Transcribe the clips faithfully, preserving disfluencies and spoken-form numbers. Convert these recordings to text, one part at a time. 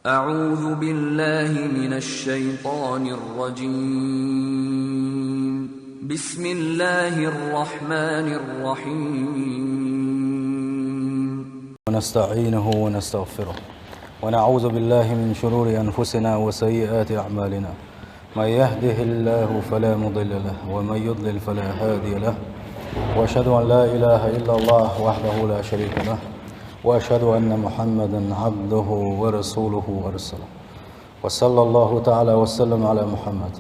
أعوذ بالله من الشيطان الرجيم. بسم الله الرحمن الرحيم. ونستعينه ونستغفره، ونعوذ بالله من شرور أنفسنا وسيئات أعمالنا. من يهده الله فلا مضل له، ومن يضلل فلا هادي له. وأشهد أن لا إله إلا الله وحده لا شريك له، وأشهد أن محمدا عبده ورسوله أرسله. وصلى الله تعالى وسلم على محمد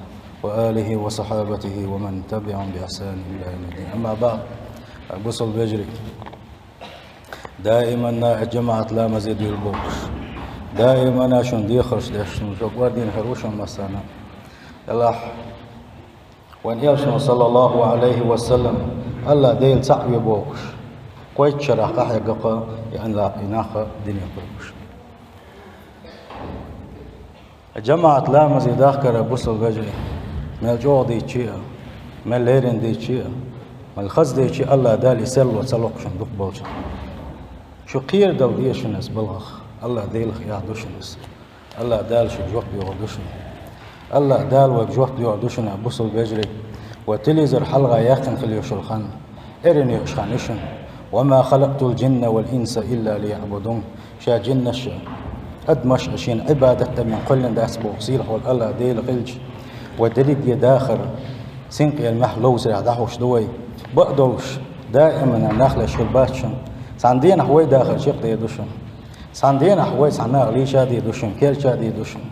وآله وصحابته ومن تبعهم بإحسان إلى يوم الدين. أما بعد، бусалба вежарий, даиманна жамаӀат ламазе дуьйла бохуш, даиманна шуна дехарш деш, шуна шо гӀордийна хир ву шуна массарна. Делахь, вайн Элчано, саллаллаху Ӏалайхи ва саллам, АллахӀ Дела цхьаъ ве бохуш, кхойтта шарахь къахьегна-кх и АллахӀ, и нах динах кхойкхуш. ЖамаӀат ламазе дахкар, бусалба вежарий, мел чӀогӀа дийцича а, мел леррина дийцича а, мел хаза дийцича а, АллахӀ Дала и серло ца локху шуна дукхахболчарна. Шу кхерадала деза шуна оцу балхах, АллахӀ Делах эхь ду шуна иза. АллахӀ Дала шуьга жоп доьхур ду шуна. АллахӀ Дала вайга жоп доьхур ду шуна, бусалба вежарий. Вай телевизор хьалха яьккхина хила йиш йолу хан, эрна йолуш хан ю шуна. «وما خلقت الجن والإنس إلا ليعبدون». Ша жинаш а, адамаш а шена Ӏибадат а бина кхоьллина дац боху сийлахь волу АллахӀ Дела хилча, вай дерриге а дахар синкъера маьхьа ловзарехь дӀахьуш ду вай. Бакъдолуш, даиманна нах леш хила бац шуна. Цхьана дийнахь вай дахар чекхдер ду шуна. Цхьана дийнахь вай цхьана наха лийча а дийр ду шуна, керча а дийр ду шуна.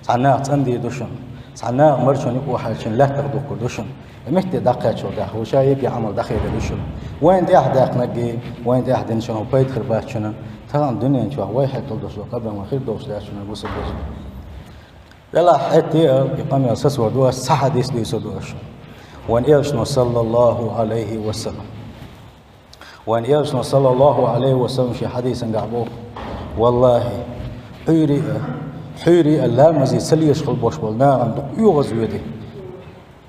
Цхьана наха цӀандийр ду шуна. Цхьана наха маршонна юкъахь хьаьжча лаьттах духкур ду шуна. И метте дӀакхаьчча тӀехь, вай ша йоьгӀу Ӏамал дӀахедийр ду шуна. Вайна тӀехь даьккхинарг, вайна тӀехь динарг шуна пайда хир бац шуна. Тахана дуьнен чохь вай хьекъал долуш долу къам вайна хир долуш дац шуна, бусалба вежарий. Делахь, хӀетте а и къамел сацор ду ас, цхьа хьадис дуьйцур ду ас шуна. Вайн Элчано, саллаллаху Ӏалайхи ва саллам. Вайн Элчано, саллаллаху Ӏалайхи ва саллам, шен хьадисангахь боху: «Валлахи, хьуьйрий а, хьуьйрий а ламазе ца лезаш хила болуш болу нахана дукха оьгӀазвоьду.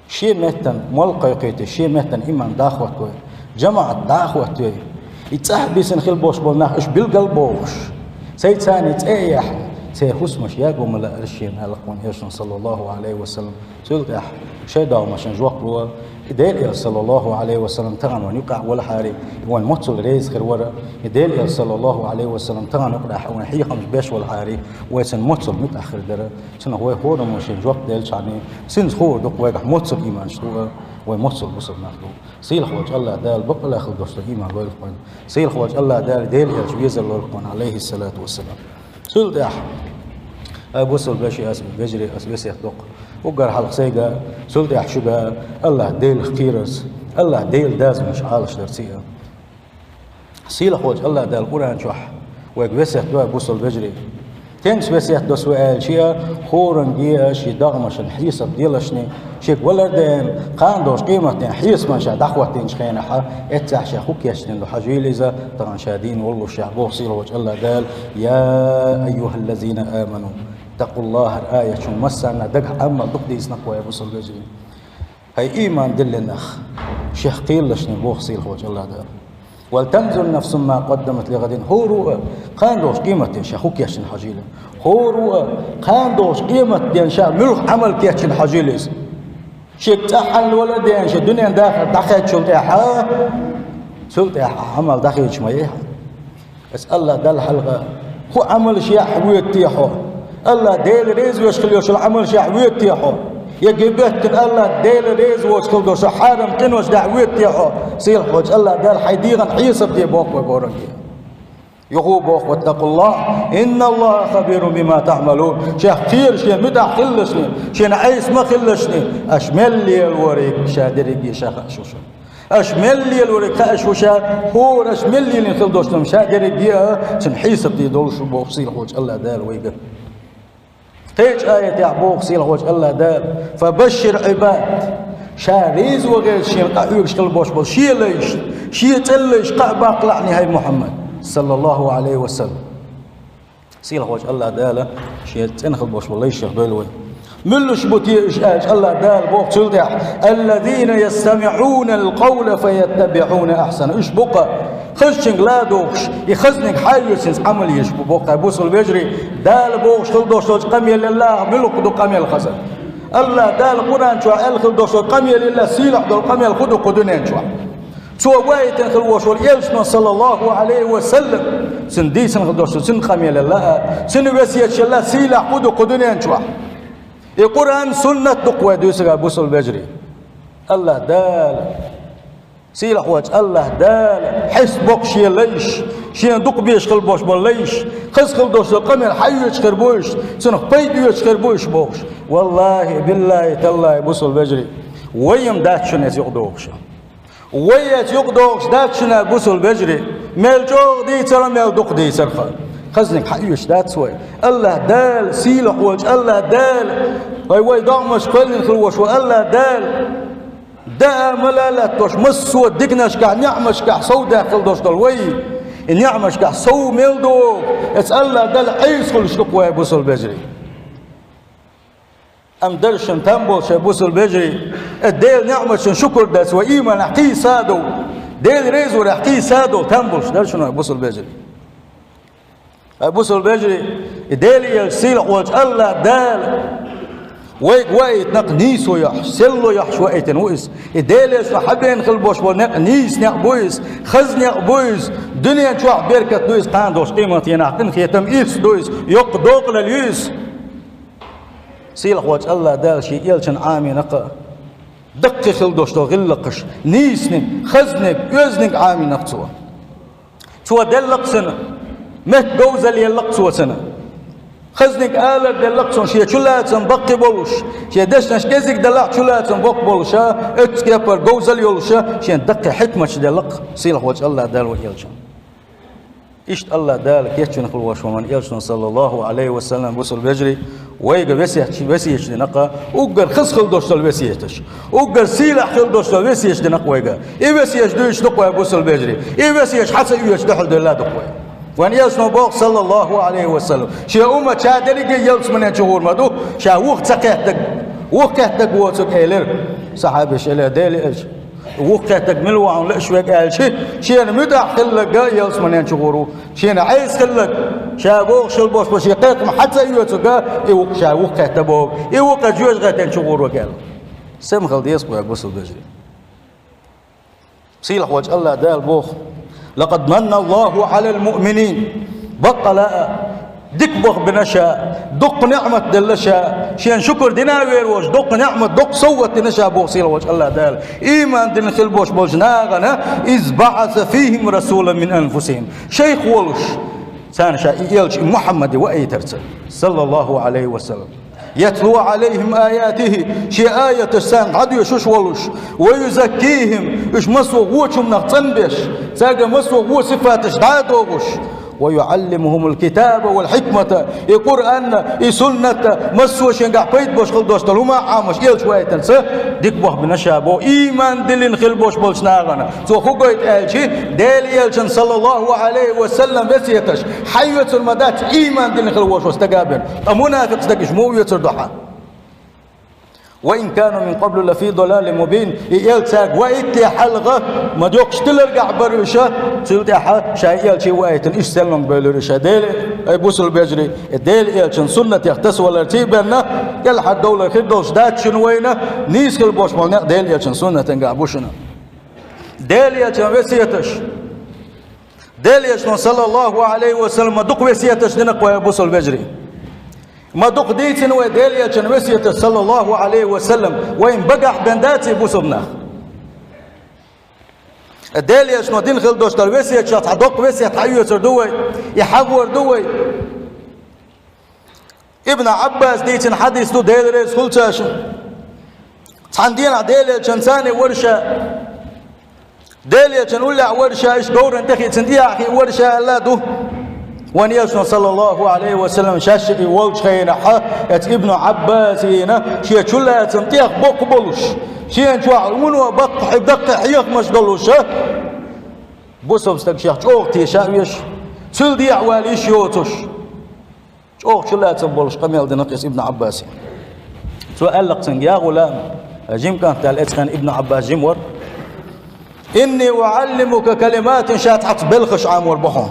Шен меттана молла кхайкхийта, шен меттана иман дӀахӀоттавой, жамаӀат дӀахӀоттавой. И цӀахь бисина хила болуш болу нах, уьш билгал а бохуш, цай царний цӀе а яьхьна, церан хӀусамаш яго ма лаьара шена», аьлла вайн Элчано, саллаллаху Ӏалайхи ва саллам. Цул тӀаьхьа шайн догӀмашна жоп ло, и Делан Элча, саллаллаху Ӏалайхи ва саллам, тахана вайна юкъахь валахьара, вайна мацалла реза хир вара, и Делан Элча, саллаллаху Ӏалайхи ва саллам, тахана юкъахь вайна хьехамаш беш валахьара, вай цунна мацалла муьтӀахь хир дара. Цунах вай хӀораммо шен жоп делчхьана, цуьнца хуур ду-кх вайгахь мацалла ийманаш ду а, вай мацалла бусалба нах ду. Сийлахь волчу АллахӀ Дала бакъалла хила долуш долу ийман лойла-кх вайна. Сийлахь волчу АллахӀ Дала Делан Элча везар лойла-кх вайна, Ӏалайхиссалату вассалам. Цул тӀаьхьа, ай, бусалба вежарий, ас, вежарий, ас весет до-кх уггар хьалха сайга, цул тӀаьхьа шуьга, АллахӀ Делах кхерарца, АллахӀ Делан дозанаш Ӏалашдарца а. Сийлахь волчу АллахӀ Дала Къуръан чохь вайга весет до, бусалба вежарий. ХӀинца весет до-кх вай аьлча а, хӀоранге а шен догӀмашна хьесап делашна, шега валар а даьлла, кхана долчу къематдийнан хьесапана ша дӀахӀоттийначу хенахь, эццехь ша хӀун кечдина ду хьажийла иза, тахана ша дийна воллушехь, боху сийлахь волчу АллахӀ Дала: «Я айюхаллазина аману». ТӀаккха АллахӀан аят шуна массарна дагахь Ӏамал дукха дийцина-кх вай, бусалба вежарий. ХӀай ийман диллина нах, шех кхералашна, боху сийлахь волчу АллахӀ Дала. «Валтанзур нафсун ма къаддамат лигӀадин». ХӀора а кхана долчу къематдийнан ша хӀун кечдина хьажийла. ХӀора а кхана долчу къематдийнан ша муьлха Ӏамал кечдина хьажийла иза. Шега цӀахь хьалла валар а даьлла, шен дуьненан дахар дӀакхаьччул тӀаьхьа, цул тӀаьхьа Ӏамал дӀахедаш ма яй хьан. Аса АллахӀ Далла хьалха хӀун Ӏамалш яхь воьду те хьо? АллахӀ Дела реза веш хила йолуш йолу Ӏамалш яхь воьду те хьо? Я гибеттина АллахӀ Дела реза воцуш хила долуш хьарам къинош дахь воьду те хьо? Сийлахь волчу АллахӀ Дала хьайн дегӀан хьесап де боху вай гӀоранге. Юха боху: «ВаттакъуллахӀ, инналлахӀа хабирун бима таӀмалун». Шех кхера, шен муьтӀахь хилалашна, шена Ӏеса ма хилалашна, аша мел лелориг ша дерриге а ша хууш ву шуна. Аша мел лелориг хууш ву ша, хӀора аша мел лелийна хила долуш долу ша дерриге а цуьнан хьесап де долуш ву, боху сийлахь волчу АллахӀ Дала вайга. Кхечу аятехь боху сийлахь волчу АллахӀ Дала: «Фабашшир Ӏибад». Ша реза ван гӀерта шена къахьоьгуш хила болуш болу шен лайш, шен цӀе лайш кхаъ баккха лаьа, хӀай Мухьаммад, саллаллахӀу Ӏалайхи ва саллам. Сийлахь волчу АллахӀ Дала шен цӀена хила болуш болу лайшех дойла вай. Муьлш бу те уьш аьлча, АллахӀ Дала боху цул тӀаьхьа: «Аллазина ястамиӀуна алкъавла фаяттабиӀуна ахьсана». Уьш бу-кх Хазачунга ладувгӀаш, и хазаниг хьаьвзачунца Ӏамал еш бу, боху, хӀай бусалба вежарий. Дала бохуш хила долуш долчу къамелаллах муьлхха ду къамел хаза? АллахӀ Дала Къуръан чохь аьлла хила долуш долу къамелалла сийлахь долу къамел хӀун ду кху дуьнен чохь? Цо ваийтина хила волуш волу Элчано, саллаллаху Ӏалайхи ва саллам, цуьнан дийцина хила долуш ду цуьнан къамелалла а, цуьнан весеташалла сийлахь хӀун ду кху дуьнен чохь? И Къуръан, суннат ду-кх вай дуьйцург, бусалба вежарий. АллахӀ Дала, сийлахь волчу АллахӀ Дала хьестабо-кх Шен лайш, Шена дукха безаш хила болуш болу лайш, хаза хила долуш долу къамел хьаьвзаш хир бу уьш, цунах пайда оьцуш хир бу уьш бохуш. Валлахи, биллахи, таллахи, бусалба вежарий, вай-м дац шуна иза юкъадохуш. Вай иза юкъадохуш дац шуна, бусалба вежарий, мел чӀогӀа дийцар а, мел дукха дийцарх а. Хазаниг хьаьвзаш дац вай. АллахӀ Дала, сийлахь волчу АллахӀ Дала, вай, вай догӀмаш кхоьллина хила волуш волу АллахӀ Дала, даа мала латтош, массо а диканашкахь, неӀмашкахь совдаьккхина долуш долу вай, и неӀмашкахь сов мел догӀу, эца АллахӀ Далла Ӏеса хуьлуш ду-кх вай, бусалба вежарий. Амма дара шуна там болуш, хӀай бусалба вежарий, э, Делан неӀматашна шукур дац вай, ийманехь кхийса а довла, Дела резаварехь кхийса а довла там болуш дара шуна, хӀай бусалба вежарий. Хьай бусалба вежарий, и Делан элча, сийлахь волчу АллахӀ Дала вайга ваийтина некъ нийсо йохьуш, селло йохьуш ваийтина ву иза. И Делан элчано хьабеана хила болуш болу некъ нийса некъ бу иза, хаза некъ бу иза, дуьнен чохь беркат ду иза, кхана долуш къематдийнахь къинхетам ирс ду иза, йоккха докъалалла ю иза. Сийлахь волчу АллахӀ Дала Шен элчанна Ӏамийна-кх даккхий хила долуш долу гӀиллакхаш, нийсаниг, хазниг, оьзниг Ӏамийнарг Цо. Цо делла-кх цунна, меттан говзалла елла-кх Цо цунна. Хазниг алар делла-кх цунна, шен чулацам баккхий болуш, шен дешнаш кӀезиг делахь а, чулацам боккха болуш а, оццу кепара говзалла йолуш а, шен даккхий хьикматаш делла-кх сийлахь волчу АллахӀ Дала вайн элчанна. Иштта АллахӀ Дала кечвина хила волуш вайн элчано, саллаллаху Ӏалайхи ва саллам, бусалба вежарий, вайга весет-, весеташ дина-кх, уггар хаза хила долуш долу весеташ, уггар сийлахь хила долуш долу весеташ дина-кх вайга. И весеташ дуьйцуш ду-кх вай, бусалба вежарий. И весеташ хьан ца оьцуш дуьхьал делла ду-кх вай. Вайн элчано боху, саллаллаху Ӏалайхи ва саллам, шен уммат ша дерриге ялсаманен чугӀур ма ду, ша вуха ца кхеттарг, вуха кхеттарг воцург, элира сахьабаша, элира Делан элча. Вуха кхеттарг мила ву хьуна лууш верг аьлча, шена муьтӀахь хилларг а ялсаманен чугӀур ву. Шена Ӏеса хилларг, ша бохуш хила болуш болу шен кхайкхам хьан ца оьцург а, и ву-кх ша вуха кхетта бохург, и ву-кх жожагӀатен чугӀур верг аьлла. Сема хила деза-кх вай, бусалба вежарий. Сийлахь волчу АллахӀ Дала боху: «Лакъад манна Аллаху Ӏалал муъминин». Баккъала а, дика бохам бина Ша, дуккха неӀмат делла Ша, Шена шукур дина а вер волуш, дуккха неӀмат, дуккха совгӀат дина Ша боху сийлахь волчу АллахӀ Дала. Ийман дина хила болуш болчу нахана, «из баӀаса фихим расулан мин анфусихим». Шайх волуш, царна Ша и элча, и Мухьаммаде ваийтарца, саллаллаху Ӏалайхи ва саллам. «Ятлу Ӏалайхим аятихи», Шен аяташ царна дӀадоьшуш волуш, «ва юзаккихим», уьш массо а вочу хӀуманах цӀанбеш, цаьрга массо а вон сифаташ дӀа а дохуш, «ва юӀаллимухумул китаба вал хьикмата», и Къуръанна, и суннатта, массо а шенгахь пайда болуш хила долуш долу хӀума а Ӏамош элча ваийтарца, дика бохам бина Ша боху, ийман диллина хила болуш болчу нахана. Цо хӀун гойту аьлча, Делан элчан, саллаллаху Ӏалайхи ва саллам, весеташ хьан оьцур ма дац ийман диллина хила волуш волу стага бен. Ткъа мунафикъ стаг иштта муха оьцур ду хьан? «Ва ин кану мин къаблу лафи далалин мубин». И элча цаьрга ваийтале хьалха, ма доккхуш тиларгахь бара уьш, цул тӀаьхьа ша и элча ваийтина, иштта серлонга бевлира уьш. Делан, ай бусалба вежарий, и Делан элчан суннатех тасаваларца а бен, кӀелхьардовлар хир долуш дац шуна вайна, нийса хила болуш болу некъ Делан элчан суннатангахь бу шуна. Делан элчан весеташ. Делан элчано, саллаллаху Ӏалайхи ва саллам, ма дукха весеташ дина-кх вай, бусалба вежарий. Ма дукха дийцина вай Делан элчан весеташ, саллаллаху Ӏалайхи ва саллам, вайн багахь бен дац и, бусалба нах. Делан элчано дина хила долуш долу весеташ, цхьа доккха весет хьан оьцур ду вай, и хьан гӀур ду вай. Ибн Ӏаббаса дийцина хьадис ду, Дела реза хуьлда цунна. Цхьана дийнахь Делан элчанца цхьаьна вара ша. Делан элчан уллехь вара ша, иштта говрана тӀехиъна, цуьнан тӀехьа хиъна вара ша аьлла а ду. Вайн элчано, саллаллаху Ӏалайхи ва саллам, шаьш и волчу хенахь, эцу Ибн Ӏаббаса шен чулацам тӀех боккха болуш, шена чохь вуно баккха, даккхий хьехамаш долуш, бусалба стаг шех чӀогӀа теша а веш, цуьнан дехьа вала йиш йоцуш. ЧӀогӀа чулацам болуш къамел дина-кх иза Ибн Ӏаббаса. Цо аьлла-кх цуьнга: «Я гӀулам», жима кӀант аьлла, эцу хенахь Ибн Ӏаббас жима вара. «إني أعلمك كلمات», ша цхьацца белхаш Ӏамор бу хьуна.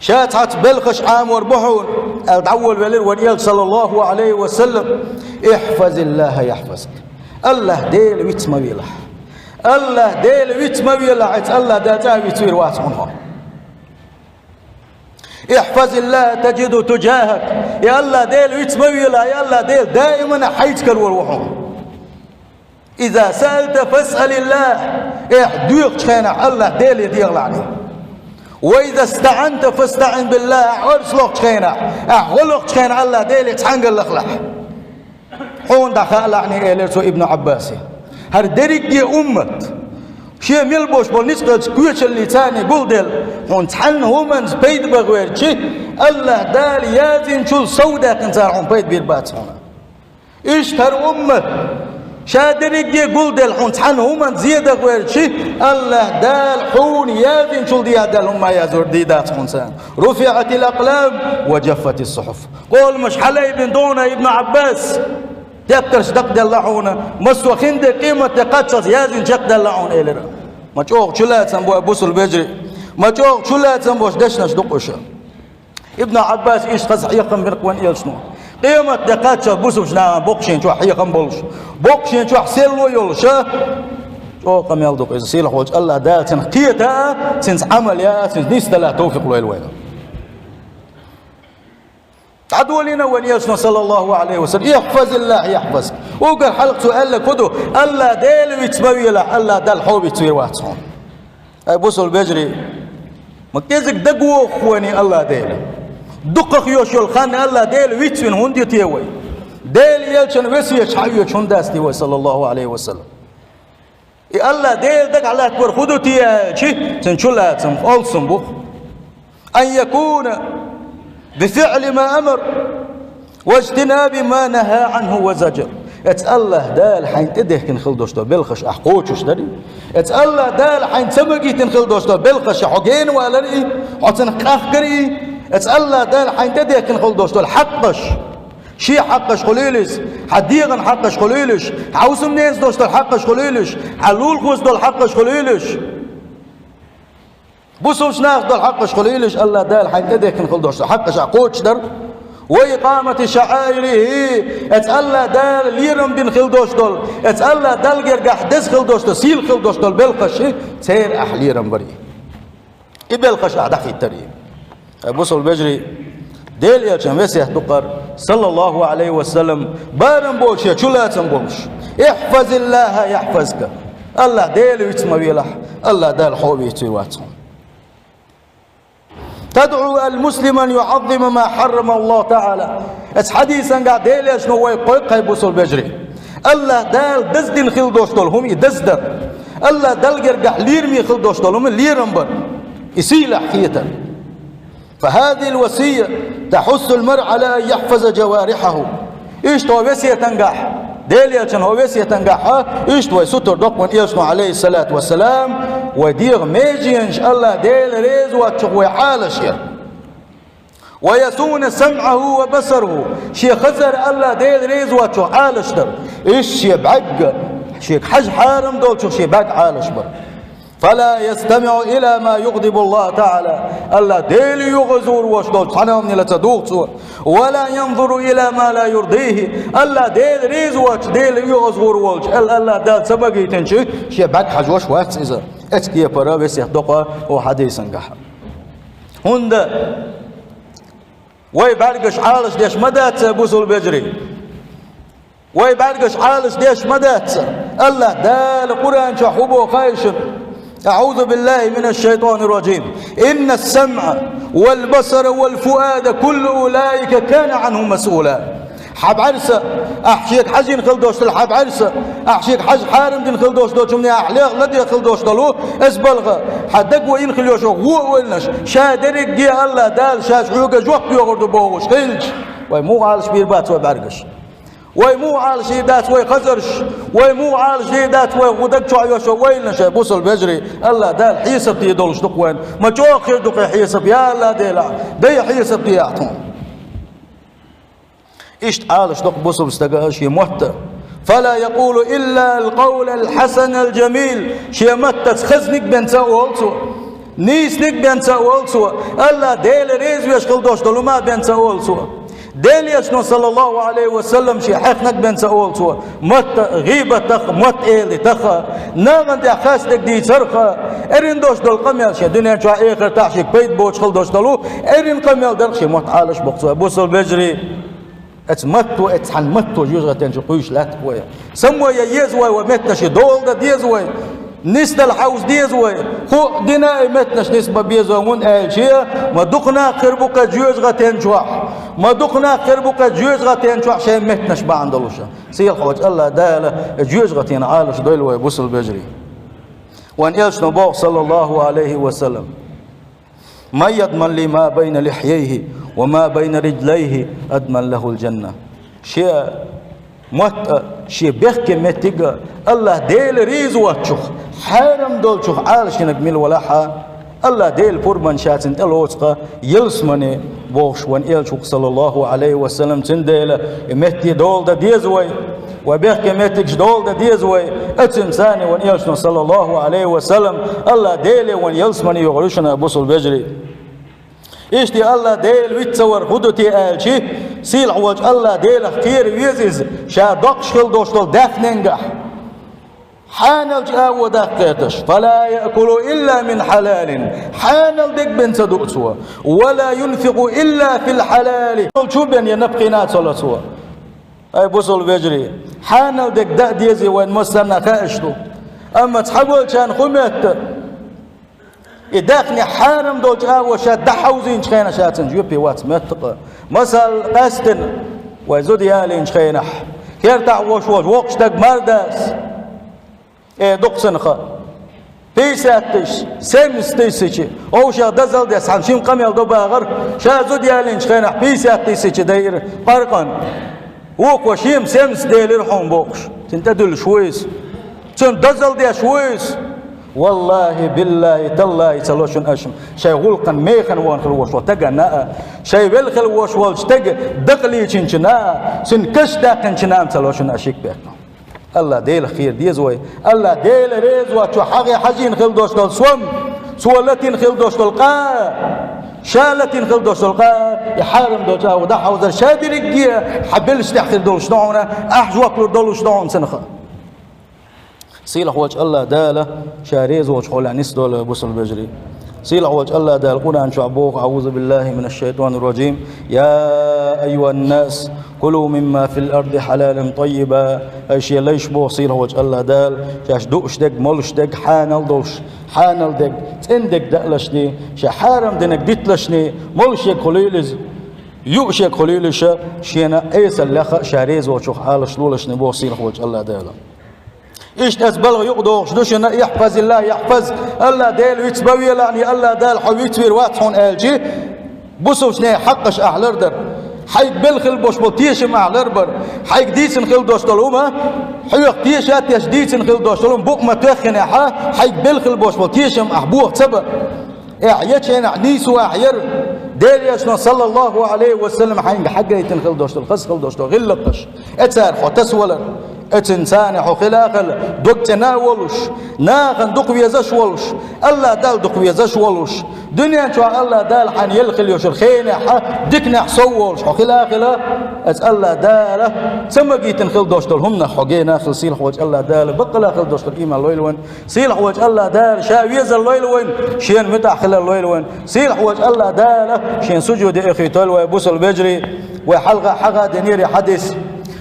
Ша цхьацца белхаш Ӏамор бу хьуна, аьлла дӀаволавелира вайн Элча, саллаллаху Ӏалайхи ва саллам: «احفظ الله يحفظك». АллахӀ Дела виц ма велахь. АллахӀ Дела виц ма велахь, эца АллахӀ Дала цӀа а вицвийр вац хьуна хьо. «احفظ الله تجده تجاهك». И АллахӀ Дела виц ма велахь, и АллахӀ Дела даиман а хьайца карор ву хьуна. «إذا سألت فاسأل الله». Ахь доьхучу хенахь АллахӀ Деле дехалахь. «وإذا استعنت فاستعن بالله». Ахь орца лохучу хенахь, ахь гӀо лохучу хенахь АллахӀ Деле цхьаьнгара лахалахь. Хьуна дӀахаалахь, элира цо Ибн Ӏаббасе. ХӀара дерриге уммат, шен мел болуш болу ницкъаллин коьчаллица царна гулделла, хьуна цхьанна хӀуманца пайда бан гӀерташ, АллахӀ Дала яздинчул сов даьккхина цара хьуна пайда бийр бац хьуна. Иштта хӀара уммат, ша дерриге гулделла, хьуна цхьанна хӀуманца зен дан гӀерташ, АллахӀ Дала хьуна яздинчул дехьа даьлла хӀума ма яздор дийр дац хьуна царна. «رفعت الأقلام وجفت الصحف». Къоламаш хьалайбина догӀна Ибн Ӏаббас. Тептарш дакъаделла хьуна, массо а хин де къематде кхаччалц яздина чекхдаьлла хьуна, элира. Ма чӀогӀа чулацам бу, бусалба вежарий. Ма чӀогӀа чулацам болуш дешнаш ду-кх уьш. Ибн Ӏаббас иштта хаза хьехам бира-кх вайн Элчано. Къематде кхаччалц бусалба нахана боккха шен чохь хьехам болуш, боккха шен чохь серло йолуш, чӀогӀа къамел ду-кх иза, сийлахь волчу АллахӀ Дала цунах кхета а, цуьнца Ӏамал ян а, цуьнца нисдала товфикъ лойла вайна. ДӀадолийна вайн Элчано, саллаллаху Ӏалайхи ва саллам: «احفظ الله يحفظك». Уггар хьалха цо аьлларг хӀун ду? АллахӀ Дела виц ма велахь, АллахӀ Дала хьо вицвийр вац хьуна. Ай, бусалба вежарий, ма кӀезиг дагавогӀу вайна АллахӀ Дела. Дукхах йолуш йолу хан АллахӀ Дела вицвина хӀунда ю те вай? Делан Элчан весеташ хьаоьцуш хӀунда дац те вай, саллаллаху Ӏалайхи ва саллам? И АллахӀ Дела дагахь латтор хӀун ду те аьлча, цуьнан чулацам алсам бу-кх. «أن يكون بفعل ما أمر واجتناب ما نهى عنه وزجر». Эца АллахӀ Дала хьайна тӀедехкина хила долуш долу белхаш ахь кхочуш дарий? Эца АллахӀ Дала хьайна ца магийтина хила долуш долу белхаш хьо генаваларий? Хьо цунах къахкарий? Эца АллахӀ Дала хьайна тӀедехкина хила долуш долу хьакъаш, шен хьакъаш хуьлийла иза, хьан дегӀан хьакъаш хуьлийла уьш, хьан хӀусамненца долуш долу хьакъаш хуьлийла уьш, хьан лулахоца долу хьакъаш хуьлийла уьш, бусалба нахаца долу хьакъаш хуьлийла уьш, АллахӀ Дала хьайна тӀедехкина хила долуш долу хьакъаш ахь кхочушдар. «وإقامة شعائره», эца АллахӀ Дала лерам бина хила долуш долу, эца АллахӀ Далла гергахь деза хила долуш долу, сийлахь хила долуш долу белхаш, церан ахь лерам барий. И белхаш ахь дӀахӀиттарий. Ай, бусалба вежарий, Делан Элчан весет ду-кх хӀара, саллаллаху Ӏалайхи ва саллам, барам болуш я чулацам болуш: «احفظ الله يحفظك». АллахӀ Дела виц ма велахь, АллахӀ Дала хьо вицвийр вац хьуна. «تدعو المسلم أن يعظم ما حرم الله تعالى». Эца хьадисангахь Делан Элчано вай кхойкху, хӀай бусалба вежарий. АллахӀ Дала даздина хила долуш долу хӀума и даздар. АллахӀ Далла гергахь лераме хила долуш долу хӀума лерам бар. И сийлахь хетар. «فهذه الوصية تحث المرء على أن يحفظ جوارحه». Иштта хӀокху весетангахь, Делан Элчан хӀокху весетангахь, иштта вай сутара до-кх вайн Элчано, Ӏалайхиссалату вассалам, вай дегӀан меженаш АллахӀ Дела реза воцчух вай Ӏалашъяр. «ويصون سمعه وبصره». Шен хазар АллахӀ Дела реза воцчух Ӏалашдар. Иштта шен бӀаьрг, шега хьажа хьарам долчух шен бӀаьрг Ӏалашбар. «فلا يستمع إلى ما يغضب الله تعالى». АллахӀ Дела оьгӀазвур волуш долчу цхьана хӀуманна ца дугӀу цо. «ولا ينظر إلى ما لا يرضيه». АллахӀ Дела реза воцчу, Дела оьгӀазвур волчу, ал-, АллахӀ Дала ца магийтинчу шен бӀаьрг хьажош вац иза. Эцу кепара весет до-кх хӀокху хьадисангахь. ХӀунда вай бӀаьргаш Ӏалашдеш ма дац, бусалба вежарий. Вай бӀаьргаш Ӏалашдеш ма дац. АллахӀ Дала Къуръан чохь хӀун боху хаьий шуна? أعوذ بالله من الشيطان الرجيم. «إن السمع والبصر والفؤاد كل أولئك كان عنه مسؤولا». Хьан бӀаьрса, ахь шега хьажийна хила долуш долу хьан бӀаьрса, ахь шега хьажа хьарам дина хила долуш долчу хӀумане ахь леха ладегӀа хила долуш долу, эс балха, хьан даг вайна хила йолуш йолу вон ойланаш, ша дерриге АллахӀ Дала шаьш хьоьга жоп йогӀур ду бохуш хилча, вай муха Ӏалашбийр бац вай бӀаьргаш? Вай муха Ӏалашдийр дац вай хазарш, вай муха Ӏалашдийр дац вай хӀун даг чохь йолуш йолу ойланаш, бусалба вежарий, АллахӀ Дала хьесап дийр долуш ду-кх вайна. Ма чӀогӀа хир ду-кх и хьесап, я АллахӀ Дела, дай хьесап де ахь тхуна. Иштта Ӏалашдо-кх бусалба стага шен мотт а. فلا يقول إلا القول الحسن الجميل. Шен маттаца хазниг бен ца олу цо. Нийсниг бен ца олу цо. АллахӀ Дела реза веш хила долуш долу хӀума бен ца олу цо. Делан Элчано, саллаллаху Ӏалайхи ва саллам, шен хьехнаг бен ца олу цо. Матта гӀийбатах, мотт-эладитах, нахана тӀехь хастаг дийцарх, эрна долуш долу къамел шен дуьнен чохь, эхартахь шега пайда боцуш хила долуш долу, эрна къамел дарх шен мотт Ӏалаш боккху цо. Бусалба вежарий, эцу матто, эцу цхьана матто жоьжахатен чу кхуьйсуш лаьтта вай. Саммо ян еза вай, вай меттанаш дола дан деза вай. Нисдала хьовза деза вай. ХӀуъа дина и меттанаш нисбан беза вай, хӀунда аьлча ма дукха нах хир бу кху жоьжахатен чохь. Ма дукха нах хир бу кху жоьжахатен чохь шайн меттанаш бахьана долуш. Сийлахь волчу АллахӀ Дала жоьжахатен Ӏалаш дойла вай, бусалба вежарий. Вайн Элчано боху, саллаллаху Ӏалайхи ва саллам: من يضمن لي ما بين لحييه وما بين رجليه أضمن له الجنة. Шен мотт а, шен бехке меттиг а АллахӀ Дела реза воцчух, хьарам долчух Ӏалашдинарг мила валахь а, АллахӀ Дела пурбанна ша цунна тӀелоцу-кх ялсамане, бохуш вайн Элча ву-кх, саллаллаху Ӏалайхи ва саллам. Цундела и метте дола дан деза вай. Вай бехке меттигаш дола дан деза вай. Оцунца цхьаьна вайн Элчано, саллаллаху Ӏалайхи ва саллам, АллахӀ Деле вайн ялсамане йохур ю шуна, бусалба вежарий. Иштта АллахӀ Дела виц ца вар хӀун ду те аьлча, сийлахь волчу АллахӀ Делах кхера веза иза, ша доккхуш хила долуш долу даьхненгахь. Хьаналчу агӀо даккхийташ. فلا يأكل إلا من حلال. Хьанал дерг бен ца дуу цо. ولا ينفق إلا في الحلال. Чу бен я напхийна а ца ло цо. Ай, бусалба вежарий, хьанал дерг дан а дезий, вайн массарна а хууш ду. Амма цхьаболчарна хӀун метта? И даьхни хьарам долчу агӀор ша дӀахьовзийначу хенахь ша цуьнан жоьпе вац метта-кх. Масал, къаьсттина, вай зуда ялийначу хенахь, кертахь волуш волчу воккхачу стага мардас, э, дукха цунах, пятьдесят тысяч, семьдесят тысяч, овшах дозалла деш, цхьана шимма къамел до бахар, ша зуда ялийначу хенахь пятьдесят тысяч дайира паркъан. Вукхо шимма семьдесят делира хьуна бохуш, цунна тӀедуьллуш ву иза. Цунна дозалла деш ву иза. Валлахи, биллахи, таллахи, ца ло шуна аша шайн гӀуллакхана механа вахана хила волуш волу стагана а, шайн велла хила волуш волчу стеган дакъа лийчинчунна а, цуьнан каш даьккхинчунна а ца ло шуна аша шиъ-кх бехк. АллахӀ Делах кхера деза вай. АллахӀ Дела реза воцчу хьагӀе хьажийна хила долуш долу сом, цо латийна хила долуш долу къа, ша латийна хила долуш долу къа, и хьарам долчу агӀор дӀахьовзар ша дерриге хьан белшаш тӀехь хир долуш ду хьуна, ахь жоп лур долуш ду хьуна цунах. Сийлахь волчу АллахӀ Дала ша реза волчу хьолехь нисдойла, бусалба вежарий. Сийлахь волчу АллахӀ Дала Къуръан чохь боху: أعوذ بالله من الشيطان الرجيم. يا أيها الناس كلوا مما في الأرض حلالا طيبا. Ай шен лайш, боху сийлахь волчу АллахӀ Дала, шаьш дууш дерг, молуш дерг хьанал долуш, хьанал дерг, цӀена дерг даалашний, шен хьарам динарг диталашний, молуш ерг хуьлийла иза, юуш ерг хуьлийла ша, шена Ӏесаллех а ша реза волчух Ӏалаш лолашний, боху сийлахь волчу АллахӀ Дала. Иштта аса балха юкъадохуш ду шуна: احفظ الله يحفظك. АллахӀ Дела вицбан велахь, АллахӀ Дала хьо вицвийр вац хьуна аьлча, бусалбачу нехан хьакъаш ахь лардар, хьайга белла хила болуш болу тешам ахь ларбар, хьайга дийцина хила долуш долу хӀума, хьоьга теша а тешна дийцина хила долуш долу хӀума букъ ма тоьххинехь, хьайга белла хила болуш болу тешам ахь боху ца бан. Ахь ечу хенахь нийсо ахь яра, Делан Элчано, саллаллаху Ӏалайхи ва саллам, хьайга хьагайтина хила долуш долу, хаза хила долуш долу гӀиллакхаш, э, цара хьо тасавалар, э, цуьнца цхьаьна хьо хила а хила, дог цӀена а волуш, нахана дукха везаш а волуш, АллахӀ Далла дукха везаш а волуш, дуьнен чохь АллахӀ Дала хьайна елла хила йолчу хенехь, диканехь сов а волуш хьо хила а хила, эцу АллахӀ Дала ца магийтина хила долуш долу хӀуманах хьо гена а хила, сийлахь волчу АллахӀ Дала баккъала хила долуш долу ийман лойла вайна. Сийлахь волчу АллахӀ Дала ша везар лойла вайна, шена муьтӀахь хилар лойла вайна. Сийлахь волчу АллахӀ Дала шена сужуде эхийтойла вай, бусалба вежарий. Вай хьалха а хьагӀ а динера и хьадис.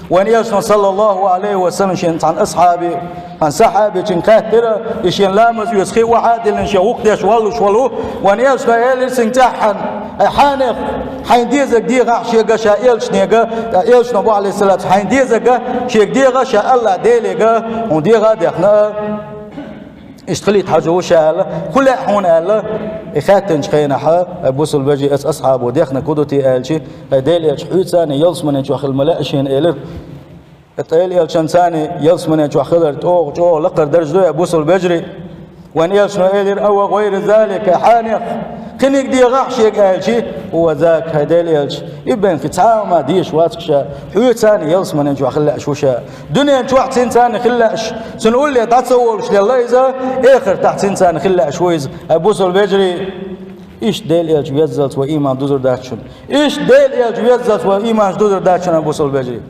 Вайн Элчано, саллаллаху Ӏалайхи ва саллам, шен цхьана асхьабе, цхьана сахьабичуьнга хаьттира, и шен ламаз оьцу хи охьа а диллина, шен вукху деш воллуш волу. Вайн Элчано элира цуьнга цӀеххьана: «Ай, хьанех, хьайна дезарг дехахь шега ша элчанега, ткъа элчано бу, Ӏалайхиссалату, хьайна дезарг шега дехахь ша АллахӀ Делега, хьуна деха а дехна». Иштта хилийта хьажа ву ша аьлла, хӀун лаьа хьуна аьлла, и хаьттинчу хенахь, ай, бусалба вежарий, эцу асхьабо дехнарг хӀун ду те аьлча, ай, Делан Элча, хьоьца цхьаьна ялсаманин чохь хила ма лаьа шена, элира. ТӀаккха Делан Элчанца цхьаьна ялсаманин чохь хилар чӀогӀа, чӀогӀа лакхара даржа ду, ай, бусалба вежарий. Вайн Элчано элира: «أو غير ذلك», хьанех, Кхиниг дегӀахь шега аьлчи, ва зак, хӀай Делан элча, и бен кхин цхьа а ма дезаш вац ша, хьоьца ялсаманен чохь хила лаьаш ву ша. Дуьнен чохь цуьнца хила лаьаш, цуьнан улле дӀа ца волуш лелла иза, эхартахь цуьнца хила лаьаш ву иза, хӀай бусалба вежарий. Иштта Делан элча веззалц вай ийман дузур дац шуна. Иштта Делан элча веззалц вай ийманаш дузур дац шуна, хӀай бусалба вежарий.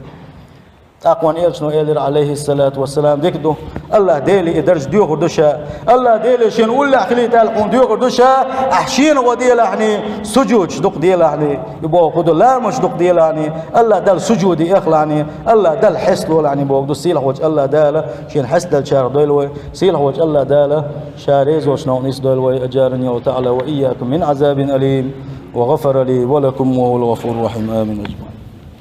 ТӀаккха вайн элчано элира, Ӏалайхиссалату вассалам, дика ду, АллахӀ Деле и даржа доьхур ду ша. АллахӀ Деле шена уллехь хилийта аьлла хьуна доьхур ду ша. Ахь шена гӀо делахьний, сужудаш дукха делахьний, и боху ду, ламазаш дукха делахьний, АллахӀ Далла сужуде эхлахьний, АллахӀ Далла хьесталолахьний боху ду, сийлахьволчу АллахӀ Дала шена хьестадалчарах дойла вай, сийлахьволчу АллахӀ Дала Ша реза волчу новкъа нисдойла вай, аджарани Аллаху таӀала ва ийякум мин азабин алим, ва гӀафара ли ва лакум ва хӀувал гӀафуру рахим. Амин.